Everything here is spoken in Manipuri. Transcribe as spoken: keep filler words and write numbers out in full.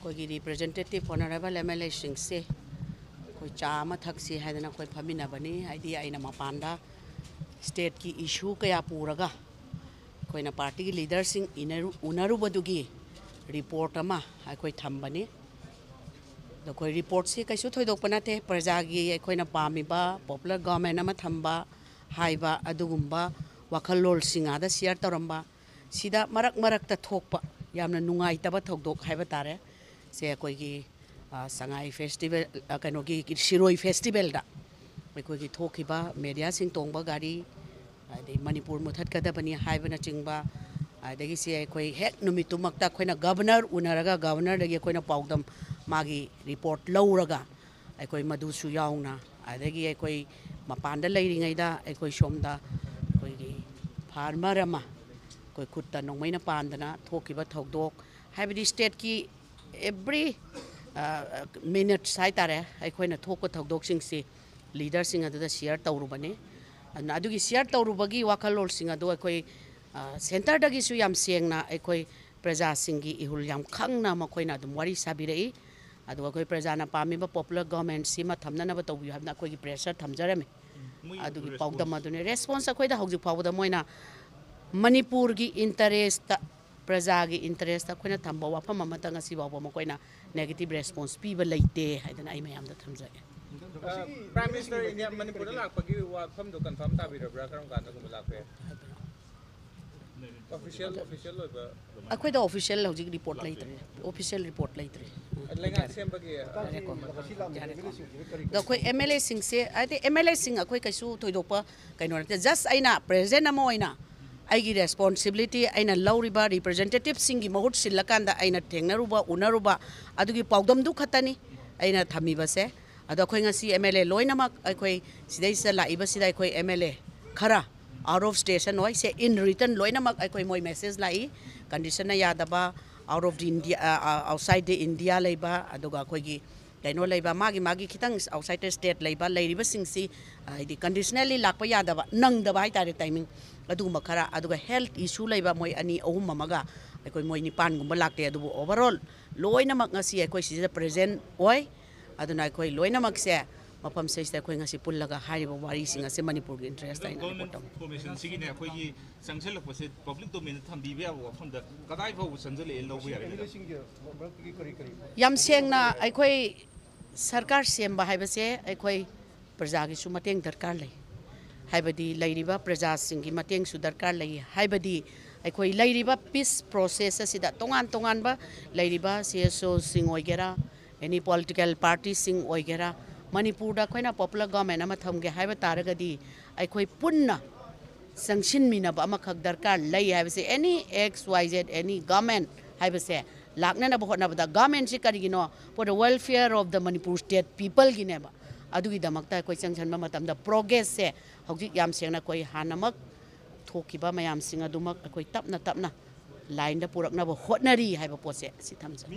ꯑꯩꯈꯣꯏꯒꯤ representative honourable M L A ꯁꯤꯡꯁꯦ ꯑꯩꯈꯣꯏ ꯆꯥ ꯑꯃ ꯊꯛꯁꯤ ꯍꯥꯏꯗꯅ ꯑꯩꯈꯣꯏ ꯐꯝꯃꯤꯟꯅꯕꯅꯤ꯫ ꯍꯥꯏꯗꯤ ꯑꯩꯅ ꯃꯄꯥꯟꯗ stateꯀꯤ issue ꯀꯌꯥ ꯄꯨꯔꯒ ꯑꯩꯈꯣꯏꯅ partyꯒꯤ leaderꯁꯤꯡ ꯏꯅꯔꯨ-, ꯎꯅꯔꯨꯕꯗꯨꯒꯤ report ꯑꯃ ꯑꯩꯈꯣꯏ ꯊꯝꯕꯅꯤ꯫ ꯑꯗꯣ ꯑꯩꯈꯣꯏ reportꯁꯤ ꯀꯩꯁꯨ ꯊꯣꯏꯗꯣꯛꯄ ꯅꯠꯇꯦ꯫ ꯄ꯭ꯔꯖꯥꯒꯤ ꯑꯩꯈꯣꯏꯅ ꯄꯥꯝꯃꯤꯕ popular government ꯑꯃ ꯊꯝꯕ ꯍꯥꯏꯕ ꯑꯗꯨꯒꯨꯝꯕ ꯋꯥꯈꯜꯂꯣꯟꯁꯤꯡ ꯑꯥꯗ share ꯇꯧꯔꯝꯕ꯫ ꯁꯤꯗ ꯃꯔꯛ ꯃꯔꯛꯇ ꯊꯣꯛꯄ ꯌꯥꯝꯅ ꯅꯨꯡꯉꯥꯏꯇꯕ ꯊꯧꯗꯣꯛ ꯍꯥꯏꯕ ꯇꯥꯔꯦ꯫ ꯁꯦ ꯑꯩꯈꯣꯏꯒꯤ, ꯑ, ꯁꯉꯥꯏ festival, ꯑ, ꯀꯩꯅꯣꯒꯤ ꯁꯤꯔꯣꯏ festivalꯗ ꯑꯩꯈꯣꯏꯒꯤ ꯊꯣꯛꯈꯤꯕ mediaꯁꯤꯡ ꯇꯣꯡꯕ ꯒꯥꯔꯤ, ꯑꯗꯩ ꯃꯅꯤꯄꯨꯔ ꯃꯨꯊꯠꯀꯗꯕꯅꯤ ꯍꯥꯏꯕꯅꯆꯤꯡꯕ, ꯑꯗꯒꯤ ꯁꯤ ꯑꯩꯈꯣꯏ ꯍꯦꯛ ꯅꯨꯃꯤꯠꯇꯨꯃꯛꯇ ꯑꯩꯈꯣꯏꯅ governor ꯎꯅꯔꯒ governorꯗꯒꯤ ꯑꯩꯈꯣꯏꯅ ꯄꯥꯎꯗꯝ, ꯃꯥꯒꯤ report ꯂꯧꯔꯒ ꯑꯩꯈꯣꯏ ꯃꯗꯨꯁꯨ ꯌꯥꯎꯅ, ꯑꯗꯒꯤ ꯑꯩꯈꯣꯏ ꯃꯄꯥꯟꯗ ꯂꯩꯔꯤꯉꯩꯗ ꯑꯩꯈꯣꯏ ꯁꯣꯝꯗ ꯑꯩꯈꯣꯏꯒꯤ farmer ꯑꯃ ꯑꯩꯈꯣꯏ ꯈꯨꯠꯇ ꯅꯣꯡꯃꯩꯅ ꯄꯥꯟꯗꯅ ꯊꯣꯛꯈꯤꯕ ꯊꯧꯗꯣꯛ, ꯍꯥꯏꯕꯗꯤ stateꯀꯤ every, ꯑ, minutes ꯍꯥꯏꯇꯥꯔꯦ, ꯑꯩꯈꯣꯏꯅ ꯊꯣꯛꯄ ꯊꯧꯗꯣꯛꯁꯤꯡꯁꯤ leaderꯁꯤꯡ ꯑꯗꯨꯗ share ꯇꯧꯔꯨꯕꯅꯤ꯫ ꯑꯗꯨꯅ ꯑꯗꯨꯒꯤ share ꯇꯧꯔꯨꯕꯒꯤ ꯋꯥꯈꯜꯂꯣꯟꯁꯤꯡ ꯑꯗꯨ ꯑꯩꯈꯣꯏ, ꯑ, centreꯗꯒꯤꯁꯨ ꯌꯥꯝ ꯁꯦꯡꯅ ꯑꯩꯈꯣꯏ ꯄ꯭ꯔꯖꯥꯁꯤꯡꯒꯤ ꯏꯍꯨꯜ ꯌꯥꯝ ꯈꯪꯅ ꯃꯈꯣꯏꯅ ꯑꯗꯨꯝ ꯋꯥꯔꯤ ꯁꯥꯕꯤꯔꯛꯏ꯫ ꯑꯗꯨꯒ ꯑꯩꯈꯣꯏ ꯄ꯭ꯔꯖꯥꯅ ꯄꯥꯝꯃꯤꯕ popular governmentꯁꯤ ꯑꯃ ꯊꯝꯅꯅꯕ ꯇꯧꯕꯤꯌꯨ ꯍꯥꯏꯕꯅ ꯑꯩꯈꯣꯏꯒꯤ pressure ꯊꯝꯖꯔꯝꯃꯤ꯫ ꯑꯗꯨꯒꯤ ꯄꯥꯎꯗꯝ ꯑꯗꯨꯅꯤ꯫ Response ꯑꯩꯈꯣꯏꯗ ꯍꯧꯖꯤꯛ ꯐꯥꯎꯕꯗ ꯃꯣꯏꯅ ꯃꯅꯤꯄꯨꯔꯒꯤ interestꯇ, ꯄ꯭ꯔꯖꯥꯒꯤ interestꯇ ꯑꯩꯈꯣꯏꯅ ꯊꯝꯕ ꯋꯥꯐꯝ ꯑꯃꯠꯇ ꯉꯁꯤ ꯐꯥꯎꯕ ꯃꯈꯣꯏꯅ negative response ꯄꯤꯕ ꯂꯩꯇꯦ ꯍꯥꯏꯗꯅ ꯑꯩ ꯃꯌꯥꯝꯗ ꯊꯝꯖꯒꯦ꯫ Prime Minister India ꯃꯅꯤꯄꯨꯔꯗ ꯂꯥꯛꯄꯒꯤ ꯋꯥꯐꯝꯗꯣ confirm ꯇꯥꯕꯤꯔꯕ꯭ꯔꯥ? ꯀꯔꯝ ꯀꯥꯟꯗꯒꯨꯝꯕ ꯂꯥꯛꯄ ꯌꯥꯏ? Official, official ꯑꯣꯏꯕ ꯑꯩꯈꯣꯏꯗ official ꯍꯧꯖꯤꯛ report ꯂꯩꯇ꯭ꯔꯤ꯫ Official report ꯂꯩꯇ꯭ꯔꯤ꯫ ꯂꯩꯉꯥꯛ ꯁꯦꯝꯕꯒꯤ ꯑꯗꯣ ꯑꯩꯈꯣꯏ MLAꯁꯤꯡꯁꯦ, ꯍꯥꯏꯗꯤ MLAꯁꯤꯡ ꯑꯩꯈꯣꯏ ꯀꯩꯁꯨ ꯊꯣꯏꯗꯣꯛꯄ ꯀꯩꯅꯣ ꯅꯠꯇꯦ꯫ Just ꯑꯩꯅ president ꯑꯃ ꯑꯣꯏꯅ ꯑꯩꯒꯤ responsibility, ꯑꯩꯅ ꯂꯧꯔꯤꯕ representativeꯁꯤꯡꯒꯤ ꯃꯍꯨꯠ ꯁꯤꯜꯂꯀꯥꯟꯗ ꯑꯩꯅ ꯊꯦꯡꯅꯔꯨꯕ, ꯎꯅꯔꯨꯕ ꯑꯗꯨꯒꯤ ꯄꯥꯎꯗꯝꯗꯨ ꯈꯛꯇꯅꯤ ꯑꯩꯅ ꯊꯝꯃꯤꯕꯁꯦ꯫ ꯑꯗꯣ ꯑꯩꯈꯣꯏ ꯉꯁꯤ MLA ꯂꯣꯏꯅꯃꯛ, ꯑꯩꯈꯣꯏ ꯁꯤꯗꯩꯁꯤꯗ ꯂꯥꯛꯏꯕꯁꯤꯗ ꯑꯩꯈꯣꯏ MLA ꯈꯔ out of station ꯑꯣꯏ꯫ ꯁꯦ in return ꯂꯣꯏꯅꯃꯛ ꯑꯩꯈꯣꯏ ꯃꯣꯏ message ꯂꯥꯛꯏ꯫ Conditionꯅ ꯌꯥꯗꯕ, out of the India, outside the India ꯂꯩꯕ, ꯑꯗꯨꯒ ꯑꯩꯈꯣꯏꯒꯤ ꯀꯩꯅꯣ ꯂꯩꯕ, ꯃꯥꯒꯤ ꯃꯥꯒꯤ ꯈꯤꯇꯪ outside the state ꯂꯩꯕ ꯂꯩꯔꯤꯕꯁꯤꯡꯁꯤ, ꯍꯥꯏꯗꯤ conditionally ꯂꯥꯛꯄ ꯌꯥꯗꯕ, ꯅꯪꯗꯕ ꯍꯥꯏꯇꯥꯔꯦ timing, ꯑꯗꯨꯒꯨꯝꯕ ꯈꯔ, ꯑꯗꯨꯒ health issue ꯂꯩꯕ ꯃꯣꯏ ꯑꯅꯤ ꯑꯍꯨꯝ ꯑꯃꯒ ꯑꯩꯈꯣꯏ ꯃꯣꯏ ꯅꯤꯄꯥꯟꯒꯨꯝꯕ ꯂꯥꯛꯇꯦ꯫ ꯑꯗꯨꯕꯨ overall ꯂꯣꯏꯅꯃꯛ ꯉꯁꯤ ꯑꯩꯈꯣꯏ ꯁꯤꯗ present ꯑꯣꯏ꯫ ꯑꯗꯨꯅ ꯑꯩꯈꯣꯏ ꯂꯣꯏꯅꯃꯛꯁꯦ ꯃꯐꯝꯁꯤꯗꯩꯁꯤꯗ ꯑꯩꯈꯣꯏ ꯉꯁꯤ ꯄꯨꯜꯂꯒ ꯍꯥꯏꯔꯤꯕ ꯋꯥꯔꯤꯁꯤꯡ ꯑꯁꯦ ꯃꯅꯤꯄꯨꯔꯒꯤ interest ꯍꯥꯏꯅ report ꯇꯧꯅꯤ꯫ Formationꯁꯤꯒꯤꯅꯦ ꯑꯩꯈꯣꯏꯒꯤ ꯆꯪꯁꯤꯜꯂꯛꯄꯁꯦ public domainꯗ ꯊꯝꯕꯤꯕ ꯌꯥꯕ ꯋꯥꯐꯝꯗ ꯀꯗꯥꯏ ꯐꯥꯎꯕ ꯆꯪꯁꯤꯜꯂꯛꯑꯦ ꯂꯧꯕ ꯌꯥꯒꯅꯤ? ꯌꯥꯝ ꯁꯦꯡꯅ ꯑꯩꯈꯣꯏ ꯁꯔꯀꯥꯔ ꯁꯦꯝꯕ ꯍꯥꯏꯕꯁꯦ ꯑꯩꯈꯣꯏ ꯄ꯭ꯔꯖꯥꯒꯤꯁꯨ ꯃꯇꯦꯡ ꯗꯔꯀꯥꯔ ꯂꯩ꯫ ꯍꯥꯏꯕꯗꯤ ꯂꯩꯔꯤꯕ ꯄ꯭ꯔꯖꯥꯁꯤꯡꯒꯤ ꯃꯇꯦꯡꯁꯨ ꯗꯔꯀꯥꯔ ꯂꯩ꯫ ꯍꯥꯏꯕꯗꯤ ꯑꯩꯈꯣꯏ ꯂꯩꯔꯤꯕ peace process ꯑꯁꯤꯗ ꯇꯣꯉꯥꯟ ꯇꯣꯉꯥꯟꯕ ꯂꯩꯔꯤꯕ CSOꯁꯤꯡ ꯑꯣꯏꯒꯦꯔꯥ, any political partyꯁꯤꯡ ꯑꯣꯏꯒꯦꯔꯥ, ꯃꯅꯤꯄꯨꯔꯗ ꯑꯩꯈꯣꯏꯅ popular government ꯑꯃ ꯊꯝꯒꯦ ꯍꯥꯏꯕ ꯇꯥꯔꯒꯗꯤ ꯑꯩꯈꯣꯏ ꯄꯨꯟꯅ ꯆꯪꯁꯤꯟꯃꯤꯟꯅꯕ ꯑꯃꯈꯛ ꯗꯔꯀꯥꯔ ꯂꯩ ꯍꯥꯏꯕꯁꯦ꯫ Any X Y Z, any government ꯍꯥꯏꯕꯁꯦ ꯂꯥꯛꯅꯅꯕ ꯍꯣꯠꯅꯕꯗ, governmentꯁꯤ ꯀꯔꯤꯒꯤꯅꯣ? For the welfare of the Manipur state peopleꯒꯤꯅꯦꯕ꯫ ꯑꯗꯨꯒꯤꯗꯃꯛꯇ ꯑꯩꯈꯣꯏ ꯆꯪꯁꯤꯟꯕ ꯃꯇꯝꯗ progressꯁꯦ ꯍꯧꯖꯤꯛ ꯌꯥꯝ ꯁꯦꯡꯅ ꯑꯩꯈꯣꯏ ꯍꯥꯟꯅꯃꯛ ꯊꯣꯛꯈꯤꯕ ꯃꯌꯥꯝꯁꯤꯡ ꯑꯗꯨꯃꯛ ꯑꯩꯈꯣꯏ ꯇꯞꯅ ꯇꯞꯅ lineꯗ ꯄꯨꯔꯛꯅꯕ ꯍꯣꯠꯅꯔꯤ ꯍꯥꯏꯕ ꯄꯣꯠꯁꯦ ꯑꯁꯤ ꯊꯝꯖꯒꯦ꯫